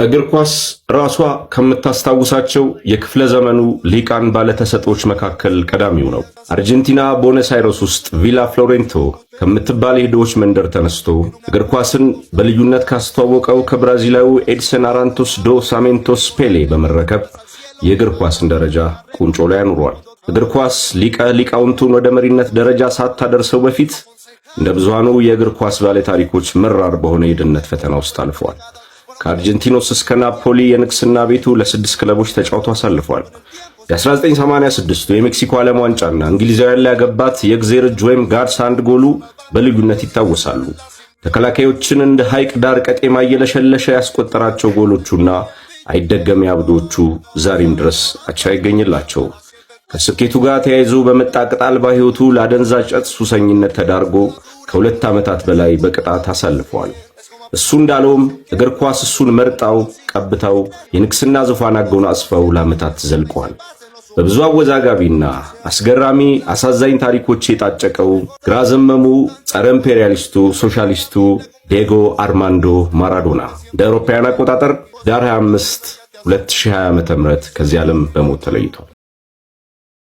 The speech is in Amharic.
እግር ኳስ ራሷ ከምታስታውሳቸው የክፍለ ዘመኑ ሊቃን ባለተሰጥኦዎች መካከል ቀዳሚው ነው። አርጀንቲና ቦነስ አይረስ ውስጥ ቪላ ፍሎሬንቶ ከምትባል የድሆች መንደር ተነስቶ እግር ኳስን በልዩነት ካስተዋወቀው ከብራዚላዊው ኤድሰን አራንቶስ ዶ ሳሜንቶስ ፔሌ በመረከብ የእግር ኳስን ደረጃ ቁንጮ ላይ አኑሯል። እግር ኳስ ሊቀ ሊቃውንቱን ወደ መሪነት ደረጃ ሳታደርሰው በፊት እንደ ብዙሃኑ የእግር ኳስ ባለ ታሪኮች መራር በሆነ የድህነት ፈተና ውስጥ አልፈዋል። ከአርጀንቲኖስ እስከ ናፖሊ የንግስና ቤቱ ለስድስት ክለቦች ተጫውቶ አሳልፏል። የ1986ቱ የሜክሲኮ ዓለም ዋንጫና እንግሊዛውያን ላይ ያገባት የእግዜር እጅ ወይም God's hand ጎሉ በልዩነት ይታወሳሉ። ተከላካዮችን እንደ ሐይቅ ዳር ቀጤማ እየለሸለሸ ያስቆጠራቸው ጎሎቹና አይደገም አብዶቹ ዛሬም ድረስ አቻ አይገኝላቸው። ከስኬቱ ጋር ተያይዞ በመጣ ቅጥ አልባ ሕይወቱ ለአደንዛዥ ዕፅ ሱሰኝነት ተዳርጎ ከ2 ዓመታት በላይ በቅጣት አሳልፈዋል። እሱ እንዳለውም እግር ኳስ እሱን መርጣው ቀብታው የንግስና ዙፋን አጎናጽፈው ለዓመታት ዘልቀዋል። በብዙ አወዛጋቢና አስገራሚ አሳዛኝ ታሪኮች የታጨቀው ግራ ዘመሙ ጸረ ኢምፔሪያሊስቱ ሶሻሊስቱ ዲዬጎ አርማንዶ ማራዶና እንደ አውሮፓውያን አቆጣጠር ህዳር 25 2020 ዓ.ም ከዚህ ዓለም በሞት ተለይቷል።